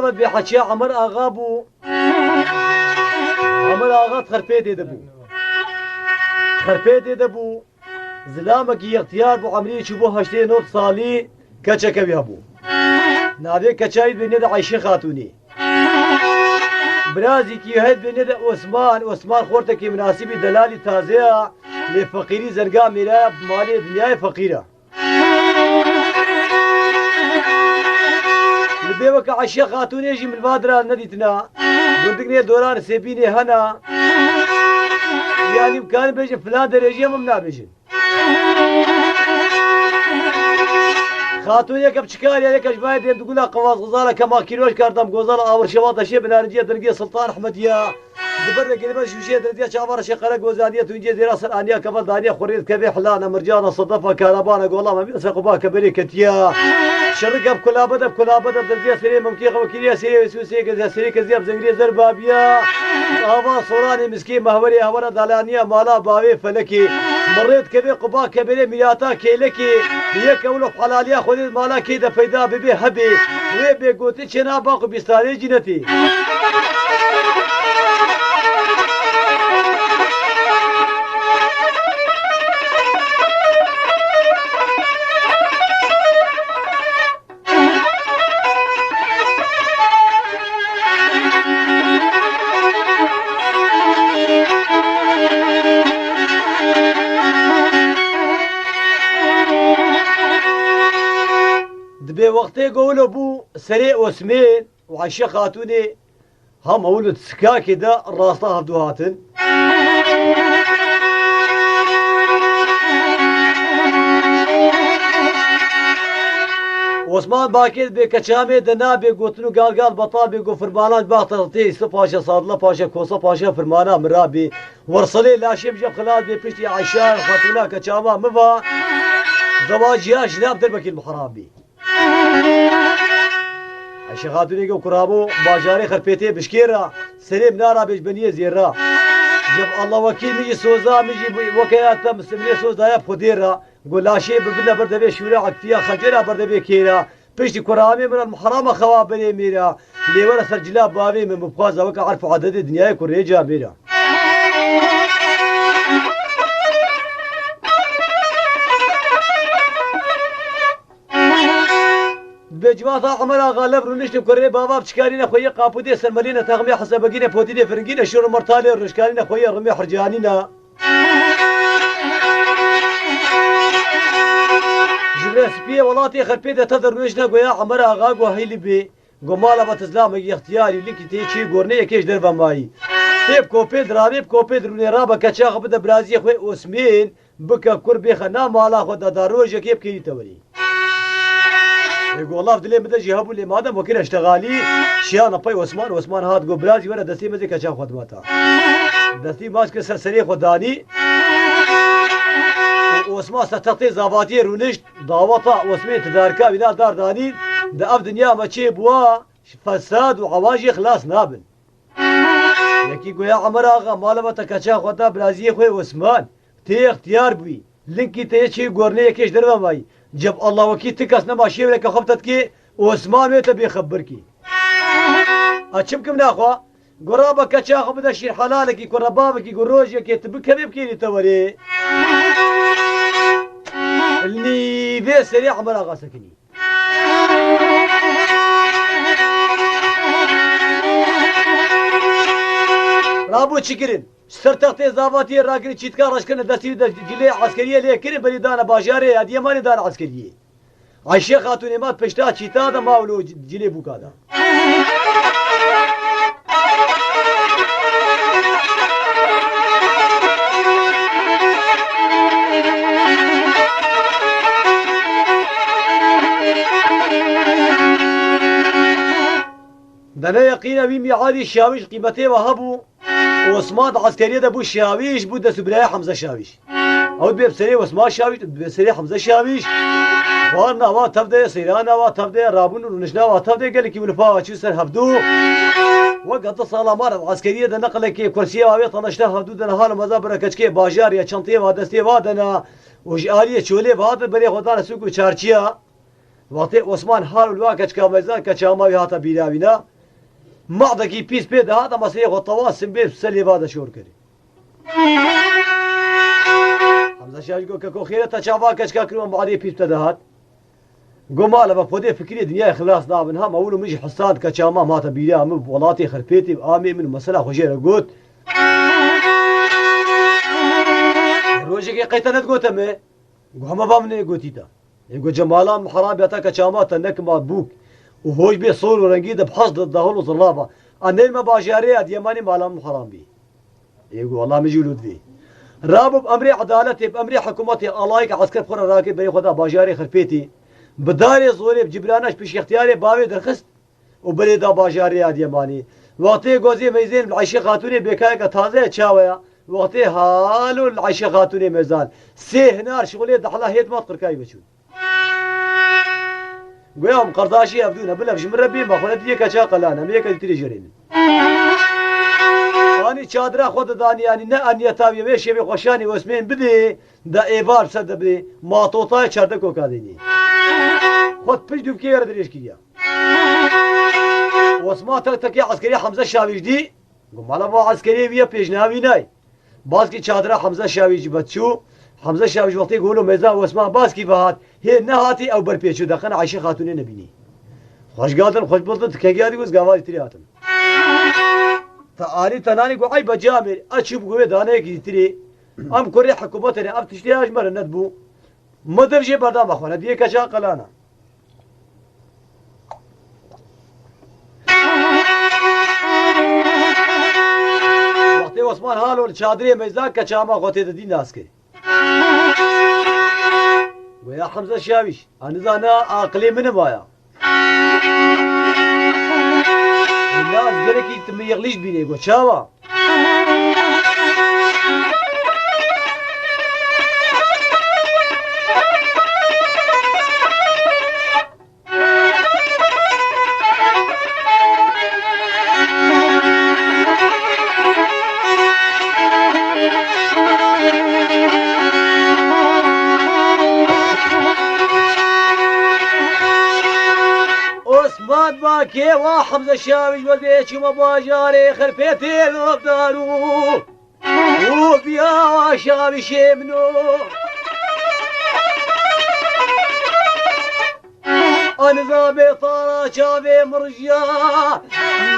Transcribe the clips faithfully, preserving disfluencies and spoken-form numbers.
Bê Heçiya Emir Axa bû. Emir Axa Xerpêtê de bû. Xerpêtê de bû. Zilamekî yextiyar bû, emrî çûbû heştê nod salî, keçeke wî hebû. Navê keça wî dibêjin de Eyşê Xatûnê. Birazîkî wî heye dibêjin de Osman, Osman xortekî minasibî delalî taze ya, lê feqîrî zerga mêra ya, malê dinyayê feqîr e. Li bê weke Eyşê Xatûnê jî min va dira nedîtina. Gundik nê doran sêbînê hena. Yanî em karin bêjin filan derêjî em nabêjin. Xatûn yeke biçikar ya, yeke ji bayê dêm digula qewaz xizala kema kîroş kardam gozala awir şewata şê binarinciya dengê Sultan Ehmediya. Di ber de gelî ber şûşeyê derdiya çava reşê qere gozaniye tuncê zêra ser aniya kefa daniye xurê dikeve hilana mircana sedefa karabana golama bî ser quba keberê ketiya. Şerike bi kulabe de bi kulabe de derdiya serê mimkê xewe kiriya serê wesû sê keziya serê keziya bi zengirê zer babiya. Ava soranê miskê mehwerê hewara dalaniya mala bavê felekê. Mirê dikeve quba keberê mîrata kêlekê. Yek ewlo helaliya xwedê mala kê de peyda bibe hebê. Wê bê gotin çêna baq û bîstanê cînetê. Dibê wextê ku wilo bû serê Osmên û Eyşe Xatûnê, ha mewlid sikakê de rasta hevdû hatin. Osman Bakir bê keçamê de nabê gotin û gal gal betal bê, got firmanan bax tê, sê paşa sadla paşa kosa paşa firmana min rabê. Wersilê laşê min jê xilas bê piştî Eyşe Xatûna keçama min va. Zewaciya ji nav derbekî mihrab bî. Eyşe Xatûnê ku kuramo bajarê Xerpêtê bişkê ra, serê min nara bêj beniyê zêra. Jeb Allah wekîl min jî soza min jî weke ya te misimlê soza ya bi Xwedê ra. Go laşê bibine ber devê şûra ektiya xecera ber devê kêra. Piştî kuramê min re mihrama xewa berê mêra. Lê were ser cila bavê min bixwaza weke erf û ededê dinyayê ku rêca mêra. Bi civata Emer Axa lev rûniştin kurê bava bi çikarîne xwe yê qapûdê sermelîne texmê hesebegîne potînê firingîne şûr û mertalê rûnişkarîne xwe yê rimê hircanîne. Ji rêspiyê welatê Xerpê de te de rûniştine goya Emer Axa go heylî bê. Go mala ve tizlamekî yextiyarî likî tê çî gornê yekê ji derve mayî. Tê bi kopê diravê bi kopê dirûnê rabe keça xwe bide biraziyê xwe Osmên. Bike kur bêxe na mala xwe de da rojekê bikêrî te werî. Ê go lav dilê min de jî hebû lê madem wekî reştexalî şiyana pey Osman, Osman hat go birazî were destê min zê keça xwe dima ta. Destî maç kir ser serê xwe danî. Û Osman ser textê zavatiyê rûnişt, daweta Osmê tidarka wîna dar danî, di ev dinya me çê bûa, ji fesad û ewan jî xilas nabin. Yekî goya Emer Axa, mala me te keça xwe da biraziyê xwe Osman. Tê extiyar bûyî. Linkî te yê çê gornê yekê ji derve mayî. Ceb Allah wekî ti kes nema şêwreke xwe bite dikê, Osman wê te bê xebir kî. A çi bikim naxwe? Go rabe keça xwe bide şîr helalekî, ku rebavekî, ku rojekê tu bikevê bikêrî te werê. Li nîvê serê Emer Axa sekinî. Rabû çi kirin? Ji ser textê zavatiyê rakirin, çîtka reş kirin, destî de cilê eskeriyê lê kirin, berî dane bajarê, Ediyêmanê dane eskeriyê. Ayşe Xatûnê ma pişta çîta de ma wilo cilê bûka de. Dene yeqîne wî mîadî Şawîş qîmetê we hebû. Osman di eskeriyê de bû Şawîş, bû dest û birayê Hemze Şawîş. Ew dibê bi serê Osman Şawîş, dibê serê Hemze Şawîş. Xwarina wa tev de, seyrana wa tev de, rabûn û rûniştina wa tev de, gelekî wilifa wa çû ser hevdû. Weke di sala ma re di eskeriyê de neqlekê kursiyê wa wê tanişte hevdû de niha li meza bire keçikê bajarê ya çenteyê wa destê wa de ne. Û ji aliyê çolê ve hatin berê xwe dane sûk û çarçiya. Wextê Osman hal û li wa keçika mezan keça ma wî hata bîra wîna. Madekî pîs pê dihat, ama serê xwe tewa simbêl ser lêva de şor kirî. Hemza Şah jî got, keko xêre te çavan keçika kir, û madê pîs te dihat. Got, mala me podê fikirê dinyayê xilas nabin. Hema wilo min jî hesad keça mam hate bîra min, welatê xerpêtê amê min û mesela xwe jê re got. Rojekê qey te nedigote me? Got, hema va min ê gotî te. Ê got, cemala min heram ya te keça ma te nekima bûk û hoj bê sor û rengî de bi hez de dahol û zilava. A nêrme bajarê ya Diyêmanê mala min heram bî. Ê got, wela min jî wilo divê. Rabû bi emrê edaletê, bi emrê hikûmetê, alayek esker bi xwe re rakê berê xwe da bajarê xerpêtê. Bi darê zorê, bi cibrana ji piştî ixtiyarê bavê derxist û berê da bajarê ya Diyêmanê. Wextê gozê meyzên bi Ayşe Xatûnê bêkayeke taze ya çawe ya. Wextê halo li Ayşe Xatûnê mezal. Sê hinar şixulê dehla hêt mat qirkayî veçûn. Goya em qerdaşî hevdû ne, bilev ji min re bê, me xwe ne diyê keça qelane, em yê ke dîtirê jêrê min. Anî çadira xwe didanî, yanî ne aniyeta wî, wê şevê xweşanî Osmên bidê, de êvar ser de bidê, matotayê çerde koka dênî. Xwe pişt dûvkê were dirêj kiriya. Osman tek tekê eskerê Hemze Şavîş dî, got, mala va eskerê wî ye, pêjna wî nayê. Baskî çadira Hemze Şavî jî ve çû. Hemze Şavî jî wextê golo meyza Osman baskî ve hat, hê nehatî ew berpêçû deqen Ayşe Xatûnê nebînî. Xweş gadin, xweş bildin, tikegî ya dî got, gava dîtirê hatim. Te alî te nanî got, ey be camêr, a çû bi wê daneyekî dîtirê. Em kurê hikûmetê ne, ev tiştê ya ji me re nedibû. Me dev jê berdame xwe ne, diyê keça qelana. Wextê Osman halo li çadirê meyza keça ma xwe tê de dî nas kir. Goya Hemze Şavîş, a nizana aqilê min e vaya. Nas gerekî tu min yexlîş bînê, got, çawa? Osman bakê wa Hemze Şavîş ve dê çûme bajarê xerpêtê lobdarû. Û biya şavîşê min o. Aniza bê tara çavê mirjiya,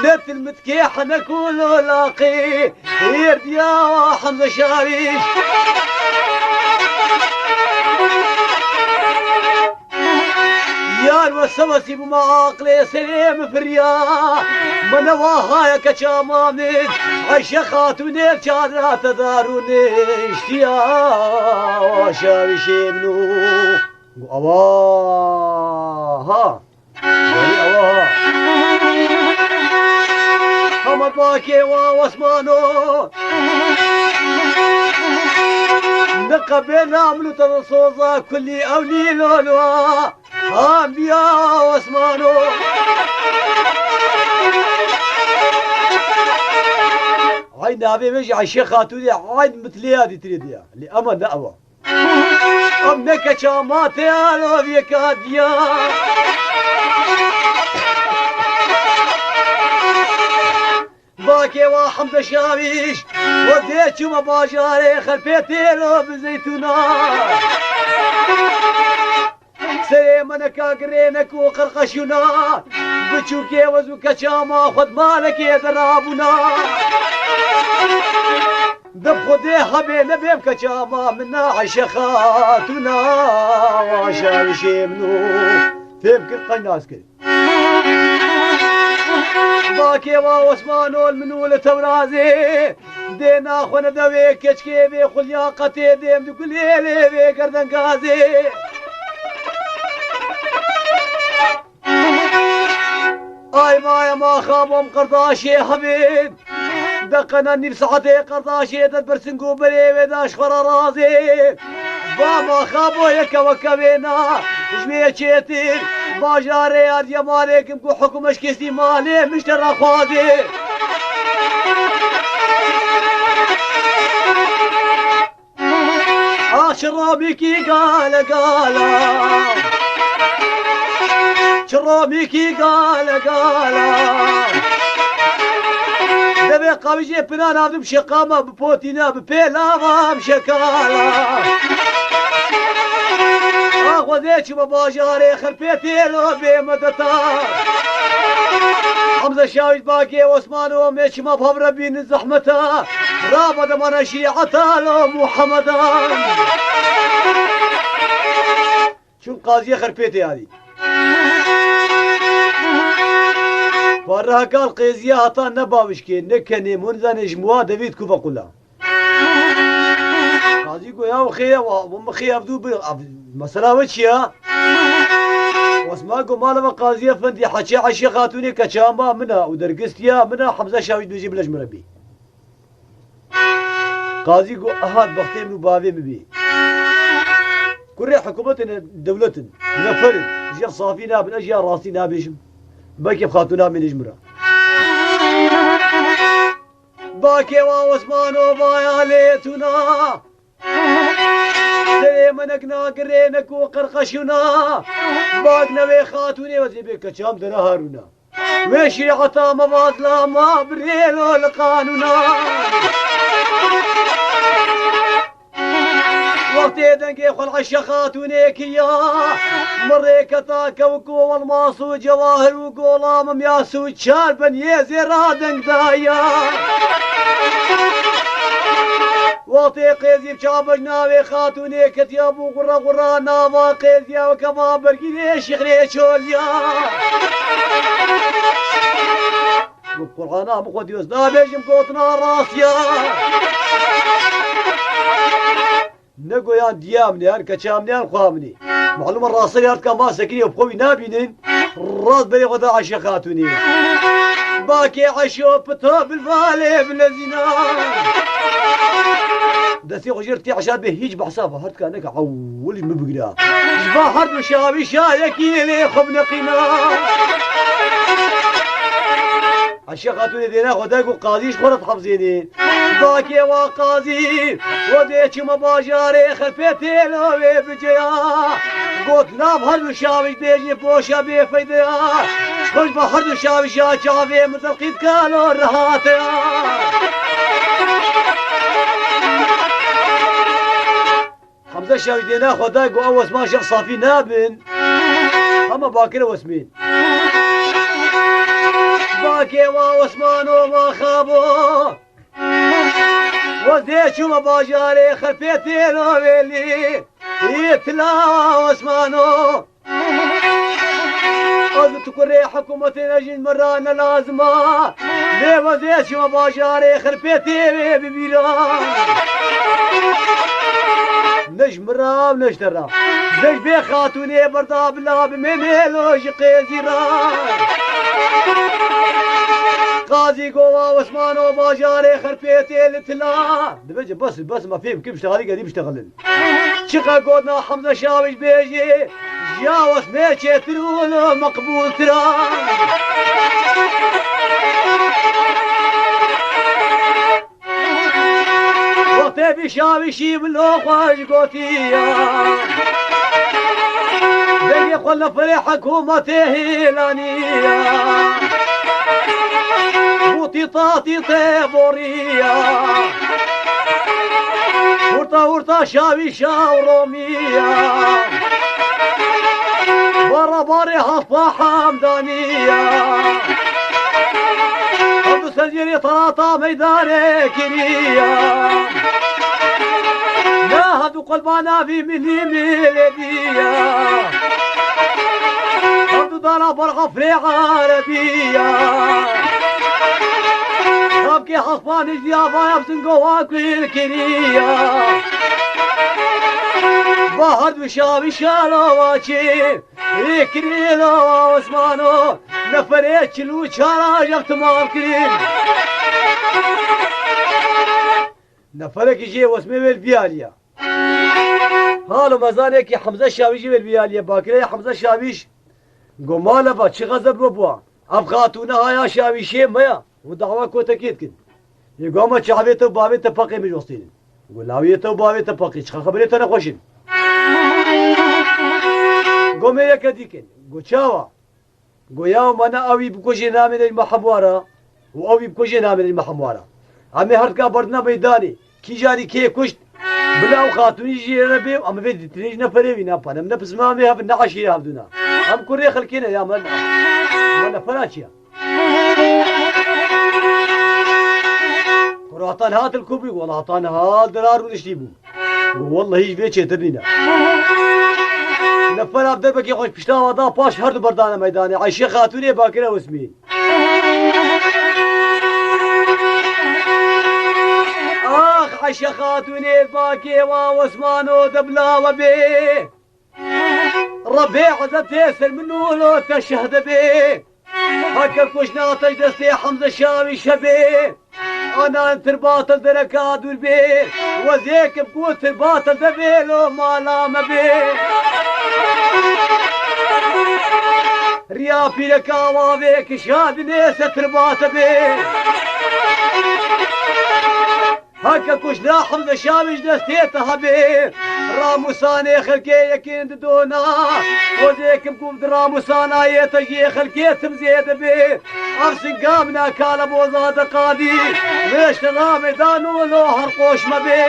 ne tilmitkê henek û lolaqê, hêr diya Hemze Şavîş. Yar we sewesî bû me aqilê serê min firiya. Me newa haye keça ma min. Ayşe Xatûnê çadra te darû niştiya. Şawîşê min û got, awa ha. Awa ha. Hema bakê wa Osmano. Niqebê namlu te soza kulî ew nîlolwa. Hambiya Osmano. Ay navê me jî Ayşe Xatûnê, ay mitlêya dîtirê diya. Lê ema ne ewa. Em ne keça ma te ya laviyeka diya. Bakê wa Hemze Şawîş, we dê çûme bajarê xerpê têlo bi zeytûna. Serê me neka girênek û qirqeşûna, biçûkê wez û keça ma xwe di malekê de rabûna. Bi Xwedê hebê nebêm keça ma min na Ayşe Xatûna, wa şawîşê min û fêm kir qey nas kir. Bakê wa Osmanol min û li Tewrazê. Dê naxwe ne dewê keçkê vê xulya qetê dêm di gulê lê vê gerdengazê. Ay maye ma xabom qerdaşê hebê. Deqena nîv saetê qerdaşê de birsin ku berê wê da ji xwe re razê. Va ma xabo yeke weke wêna, ji wê çêtir, bajarê ya diye malê kim ku hukûmet ji kesî malê min ji te re xwazê. Ah, çi romîkî gale gala. Çi romîkî gale gala. Devê qavijê pina navdim şeqama, bi potîna, bi pêlava, bi şekala. Axwezê çima bajarê xerpêtê lo bê medeta. Hamza Şawîş bakê Osman û mê çima pavre bînin zehmeta. Raba de mana şîeta lo Muhammedan. Çûn qaziyê xerpêtê yadî. Parreha kal qêziya hata ne bavişkê, ne kenê, hûn zanê ji miwa devît ku vequla. Qazî go ya xê, wa, wa min xê ev dû bir, ev, mesela we çi ya? Osman go mala ve qaziyê efendî, heçê Eşê Xatûnê keçamba min a û dergistiya min a, Hemze Şawî dibêjê bila ji min re bî. Qazî got, ehat bextê min û bavê min bî. Kurê hikûmetê ne dewlet in, nefer in. Ji ya safî nabin, ez ji ya rastî nabêjim. Belkî xatûna min ji min re. Bakê wa Osmano vaya lê tûna. Serê minik nagirê nek û qirqeşûna. Bak nevê xatûnê wezê bê keçam dera Harûna. Wê şîreta me vazla ma birêlo li qanûna. Wextê dengê xwe li Eşe Xatûnê kiriya, mirê keta kewk û welmas û cewahir û gola mimyas û çar beniyê zêra deng daya. Wextê qêzî çabeş navê Xatûnê ketiya bû gura gura nava qêziya weke va bergîrê şixrê çoliya. Bi Qur'ana bi xwe diyoz nabêjim gotina rastiya. Ne goyan diya min e, yan keça min e, yan xwa min e. Malûm e raser yar dika ma sekinî û bi xwe wî nabînin. Rast berê xwe da Eşe Xatûnê. Bakê Eşo pito bilvalê bilezîna. Destê xwe jêr tê Eşa bê hîç behsa va her dika neke ewil min bigira. Ji va her du şavîşa yekî lê xwe bineqîna. Eşe Xatûnê dêna xwe da ku qazî ji xwe re dihefzênê. Bakê wa qazî, wezê çûme bajarê xerpêtê lo wê biceya. Got nav her du şavîş bêjê poşa bê feydeya. Xweş be her du şavîşa çavê min zilqît kalo rehateya. Hemze Şawîş dêna xwe da got ew Osman şex safî nabin. Hema bakire Osmîn. Bakê wa Osmano ma xabo. Wezê çûme bajarê xerpêtê lo wêlî. Îtila Osmano. Ez tu kurê hikûmetê ne jin min ra ne lazim a. Lê wezê çûme bajarê xerpêtê wê bibîra. Ne ji min ra ne ji te ra. Dej bê xatûnê berda bila bi mêmêlo ji qêzî ra. Qazî gova Osmano bajarê xerpêtê li tila. Dibêje bes, bes me fêm kim ştexalî gedî biştexilin. Çiqa gotina Hemze Şawîş bêjê, ji ya Osmê çêtir û li meqbûltir a. Wextê vî Şawîşî wilo xweş gotiya. Dengê xwe li firê hikûmetê hêlaniya. Bû tîta tîtê boriya. Hurta hurta Şawîşa û Romî. Niya. Bara barê Hespa Hamdaniya. Hevdu sezgirê talata meydanê kiriya. Ya hevdu qulbana vî milî milediya. Hevdu dara bar xafrê Erebiya. Xavkê Hespa nijdiya vaya bi zingova kuil kiriya. Bahar duşa vişala vaçê, ê kirê la Osmano, neferê çil û çar ajak timam kirin. Neferekî jê Osmê wêl biyariya. Halo mezanekî Hemze Şawîş jê wêl biyariya. Bakirê Hemze Şawîş, go mala va çi xezeb lo bua. Ev xatûne haya Şawîşê me ya. Hûn dawa kotekê dikin. Yê go, ama çavê te û bavê te peqê min jostînin. Go, lawiyê te û bavê te peqê, çiqa xeberê te nexweş in. Go, me yeke dîkin. Go, çawa? Go, ya me ne ewî bikujê namê de ji me hebwara. û ew wî bikujê namênî me hemwara. Em ê her dika berdina meydanê. Kîjanî kê kuşt, bila ew xatûnî jî re bê, em vê dîtinê jî ne perê wî ne panem, ne pisma em ê hev, ne eşîrê hevdûna. Em kurê xelkê ne ya me, me nefera çi ya? Kuratan hat li ku bû, welatan ha dirar û niştî bû. Wellehî ji vê çêtir nîne. Nefera bi derbekê xwe ji pişta wa da paş her du berdane meydanê. Ayşe Xatûnê bakire Osmî. Ax Ayşe Xatûnê bakê wa Osmano de bila we bê. Rebê Ezet tê ser min û lo te şeh de bê. Heke kuşna te ji destê Hemze Şawî şebê. Anan tirbatil dereka dûr bê. Wezê kim ku tirbatil de bê lo mala me bê. Riya pîreka wavê kişa dinê se tirbate bê. Heke kuşna Hemze Şawî ji destê te hebê. Ramûsanê xelkê yekên didona. Wezê kim ku di ramûsana yê te jê xelkê tim zêde bê. Ev singa min a kale boza de qadî. Vêşte namê dan û lo her qoş me bê.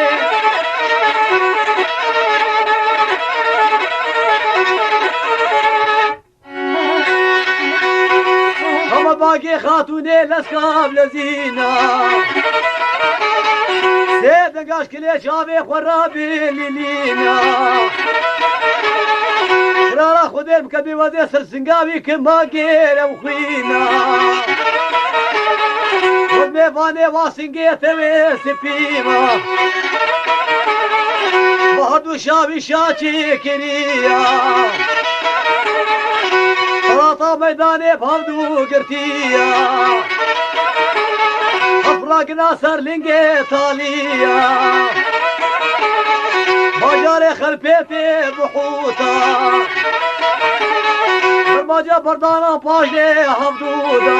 Hema bagê xatûnê leskav lezîna. Sê dengaş kilê çavê xwe rabê lîlîna. Qirara Xwedê bike bê wezê ser singa wî ki ma gêre û xwîna. Xwedmê vanê wa singê te wê sipî ma. Bi her du şavî şa çêkiriya. Qirata meydanê bi hevdû girtiya. Hevra gina ser lingê taliya. Bajarê Xelpêtê bi hûta. Bermaca berdana paşê hevdû da.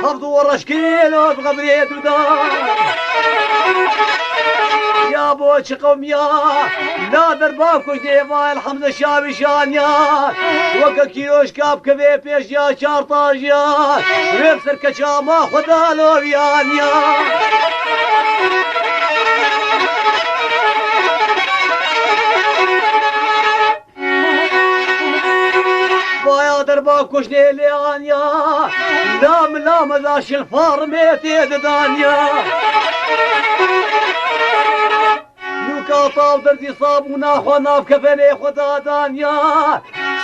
Hevdû reşkî lo bi xebrê dû da. Ya bo çi qewmiya, la derba ku jê va el Hemze Şavî şaniya. Weke kîroşka bikevê pêş ya çar tajiya. Wê bi ser keça ma xwe da lo viyaniya. Vaya derba kuşnê lê aniya, lam lam da şil farmê tê didaniya. Nûka taw derdî sabûna xwe nav kefenê xwe da daniya.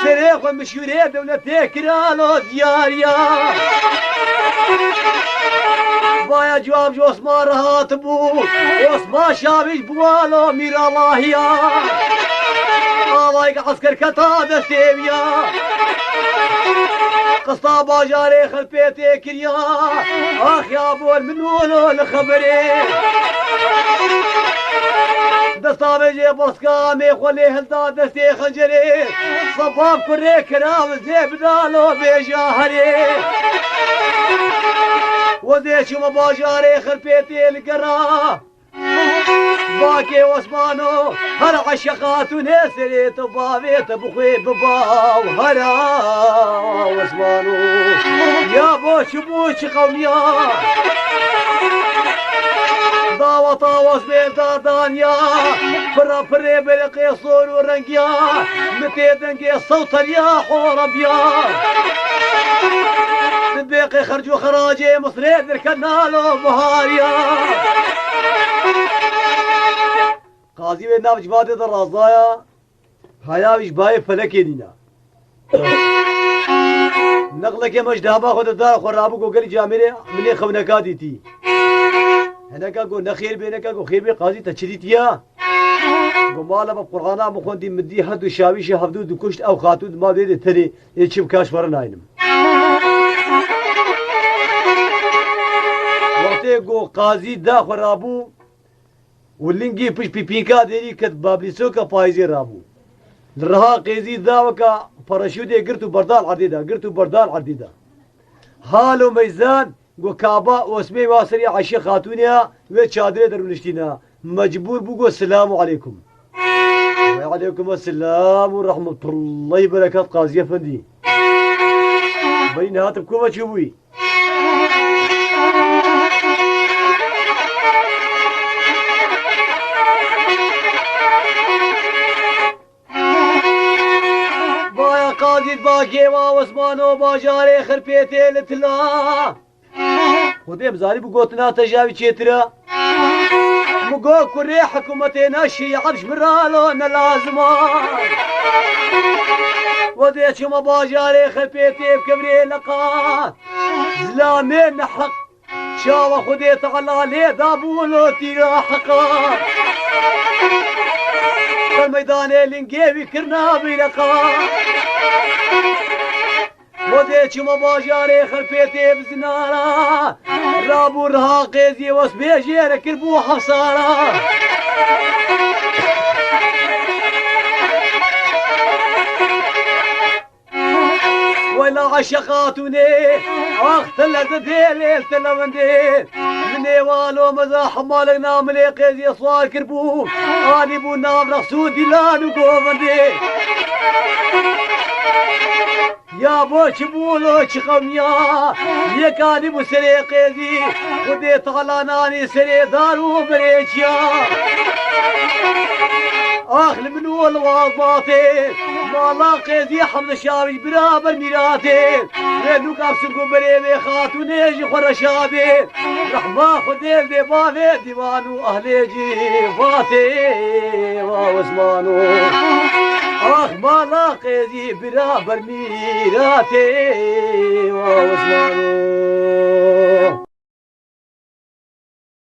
Serê xwe mişûrê dewletê kiralo diyariya. Vaya cevap ji Osman rehat bû. Osman Şavî ji Buwalo Mîralahiya. Alayek esker keta destê wî ya. Qista bajarê Xelpêtê kiriya. Ax ya bol min wilo li xeberê. Desta vêjê borska mê xwe lê hilda destê xencerê. Sebab kurê kira zê bidalo bêja herê. Wezê çûme bajarê Xelpêtê li gera. Bakê Osmano, her Eşe Xatûnê serê tu bavê te bixwê bibaw. Hera Osmano, ya bo çi bû çi qewmiya. Daweta Osmê dadaniya, pira pirê beleqê sor û rengiya, mi tê dengê sewteliya horebiya. Ti bêqê xerc û xeracê Misrê dirke nalo bihariya. Qazî wê nav civadê de razaya, haya wî ji bayê felekê nîna. Neqleke me ji dama xwe de da xwe rabû ku gelî camêrê min ê xewneka dîtî. Heneka ku ne xêr bê, neka ku xêr bê, qazî te çi dîtiya? Ku mala me Qur'ana bixwendî, min dî her du şawîşê hevdû dikuşt, ew xatûn di ma dê de tenê, ê çi bika ji xwe re naynim. Wextê ku qazî da xwe rabû, û lingî pişt pîpînka derî ket bablîsoka payîzê rabû. Li riha qêzî daweka paraşûtê girt û berdan erdê da, girt û berdan erdê da. Halo meyzan, got kaba Osmê wa serî Eşê Xatûnê ya, wê çadirê de rûniştîna. Mecbûr bû got, "Selamu aleykum." "Ve aleykum selam û rahmetullahi berekat Qazî Efendî." "Beyî niha tu bi ku ve çûbûyî?" Azîz bakê wa Osmano bajarê Xirpêtê li tila. Xwedê em zarî bi gotina te ji wî çêtir e. Min got kurê hikûmetê neşî, ev ji min re lo ne lazim e. Xwedê çûme bajarê Xirpêtê bi kevirê leqa. Zilamê neheq. Çawa Xwedê Teala lê dabû lo tîra heqa. Ser meydanê lingê wî kirna bîreqa. Xwedê çûme bajarê Xirpêtê bi zinara. Rabû riha qêziyê wes bêjê re kirbû hesara. Wela eşeq hatûnê, ax te leze dêlê te lewendê. Min ê walo meza hemalek namilê qêziyê swar kirbû. Anî bû nav rexsû dîlan û govendê. Ya bo çi bû lo çi xemiya. Yek anî bû serê qêzî. Xwedê talananî serê dar û birêçiya. Ax li min û li wazbatê. Mala qêzî Hemdi Şavî biraber mîratê. Wê nûka bi sirk û berê wê xatûnê ji xwe re şabê. Rehma Xwedê li bavê dîwan û ehlê cîvatê. Wa Osmano. Ax mala qêzî biraber mîratê. Wa Osmano.